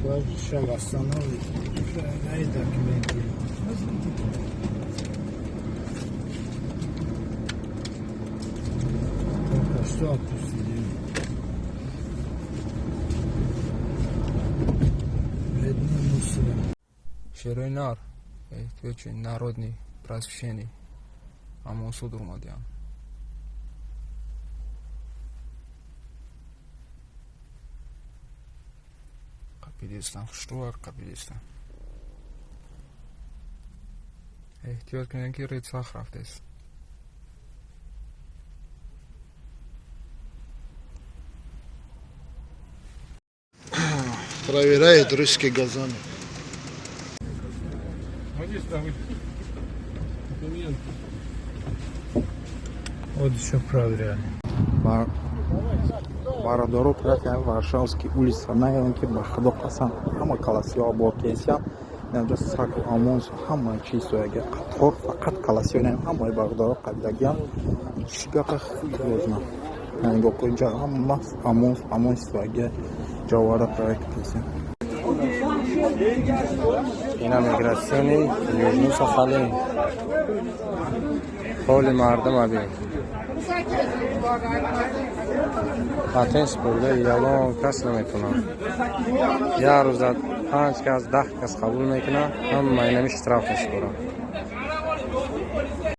Сейчас восстановит. Проверяй документы. Только что отпустили. Вредный мусор. Шерои нар, эҳтиёҷи народный просвещение, ОМОНсо дуромадиам. Қапидистан, хушрӯ қапидистан. Эҳтиёт кунед, ки рейд сахт рафтест. Проверяет русские газоны. Вот еще проверяли. Бародаро, профи Варшавский улица наён, ки ба худо қасам, ҳама каласиҳо бор кесиям. Инҷо саг, ОМОН, ҳама чиз сояги қатор, фақат каласиҳо наем, ҳамаи бародаро қабилагиам. Чӣ гапа, худ нигоҳ кун, инҷа ҳама ОМОН, ОМОН сояги ҷавара проект кесиям. Ина миграционный Южный Сахалин. Ҳоли мардум абин. Патент супорида ягон кас наметавонад. Як рӯза панҷ кас, 10 кас қабул мекунад, ҳама инами штраф месупорад.